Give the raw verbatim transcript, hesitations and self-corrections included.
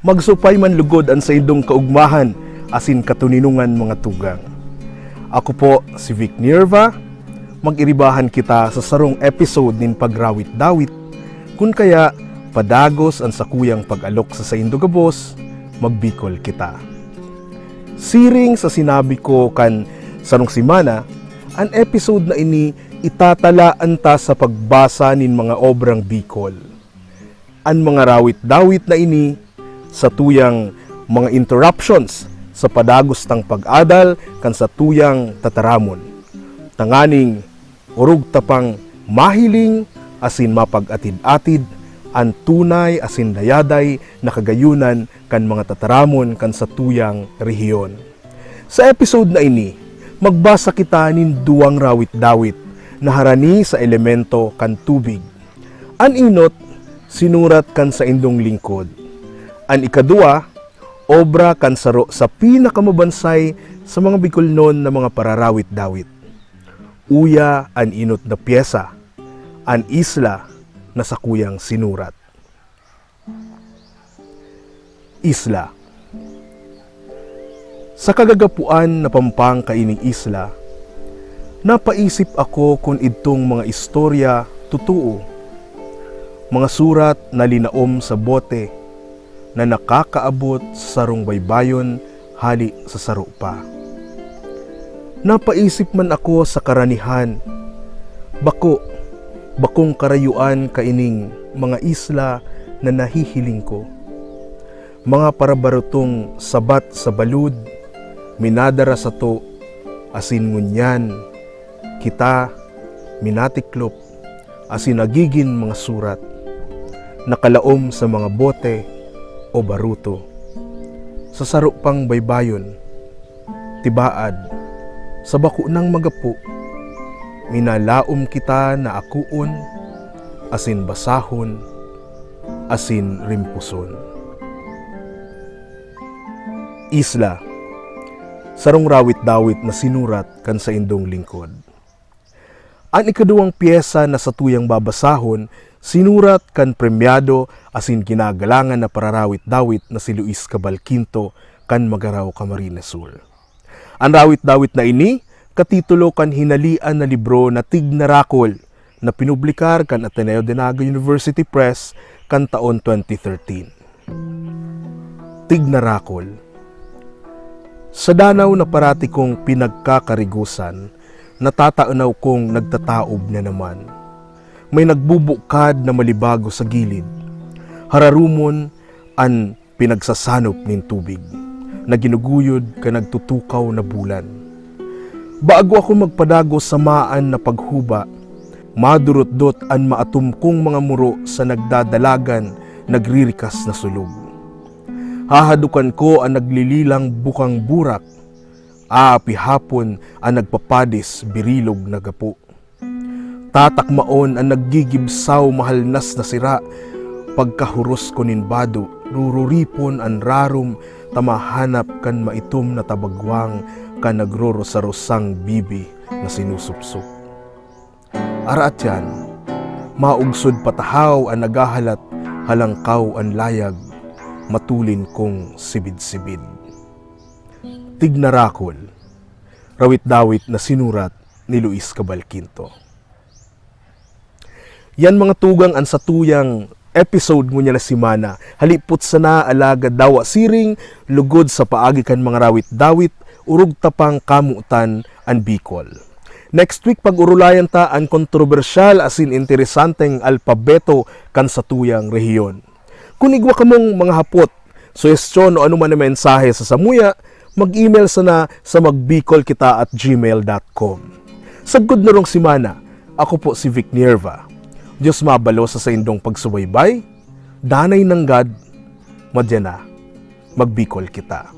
Magsupay man lugod an saindong kaugmahan asin katoninongan, mga tugang. Ako po si Vic Nirva. Mag-iribahan kita sa sarong episode nin Pagrawit-dawit. Kun kaya, padagos an sakuyang pag-alok sa saindo gabos, magbikol kita. Siring sa sinabi ko kan sarong semana, an episode na ini itatalaan ta sa pagbasa nin mga obrang Bicol. An mga rawit-dawit na ini satuyang mga interruptions sa padagos tang pag-adal kan satuyang tataramon, tanganing orog ta pang mahiling asin mapag-atid-atid an tunay asin dayaday na kagayunan kan mga tataramon kan satuyang rehiyon. Sa episode na ini, magbasa kita nin duwang rawit-dawit na harani sa elemento kan tubig. An enot, sinurat kan saindong lingkod. An ikaduwa, obra kan saro sa pinakamabansay sa mga Bicolnon na mga pararawit-dawit. Uya an enot na pyesa, an isla na sakuyang sinurat. Isla. Sa kagagapuan na pampang kaining isla, napaisip ako kun idtong mga istorya totoo, mga surat na linaom sa bote na nakakaabot sa sarong baybayon hale sa saro pa. Napaisip man ako sa karanihan, bako, bakong karayuan kaining mga isla na nahihiling ko. Mga parabarotong sabat sa balod, minadara sato, asin ngunyan, kita, minatiklop, asin nagigin mga surat, nakalaom sa mga bote o baruto. Sa saro pang baybayon, tibaad, sa bako nang magapo, minalaom kita na akoon, asin basahon, asin rimpuson. Isla, sarong rawit-dawit na sinurat kan saindong lingkod. An ikaduwang pyesa na satuyang babasahon, sinurat kan premyado asin ginagalangan na pararawit-dawit na si Luis Cabal Quinto kan Magarao, Camarines Sur. An rawit-dawit na ini katitulo kan hinalean na libro na Tignarakol, na pinublika kan Ateneo de Naga University Press kan taon twenty thirteen. Tignarakol. Sa danaw na parati kong pinagkakarigusan, natatanaw kong nagtataob na naman. May nagbubukad na malibago sa gilid. Hararumon an pinagsasanop nin tubig na ginuguyod kan nagtutukaw na bulan. Bago ako magpadagos sa maan na paghuba, madurutdot an maatumkong mga muro sa nagdadalagan, nagririkas na sulog. Hahadokan ko an naglililang bukang burak, aapihapon an nagpapadis birilog na gapo. Tatakmaon an naggigibsaw mahalnas na sira. Pagkahuros ko nin bado, rururipon an rarom ta mahanap kan maitom na tabagwang kan nagrorosarosang bibi na sinusupsop. Araat yan, maugsod patahaw an naghahalat, halangkaw an layag, matulin kong sibid-sibid. Tignarakol, rawit-dawit na sinurat ni Luis Cabal Quinto. Yan, mga tugang, an satuyang episode ngunyan na semana. Halipot sana, alagad dawa siring, lugod sa paagi kan mga rawit-dawit, orog ta pang kamotan an Bicol. Next week, pag-orolayan ta an kontrobersyal asin interesanteng alpabeto kan satuyang rehiyon. Kun igwa kamong mga hapot, suhestyon o anoman na mensahe sa samuya, mag-email sana sa magbicolkita at gmail dot com. Sagkod na rong semana, ako po si Vic Nierva. Diyos mabalos sa saindong pagsubaybay. Danay nanggad, madya na, magbikol kita.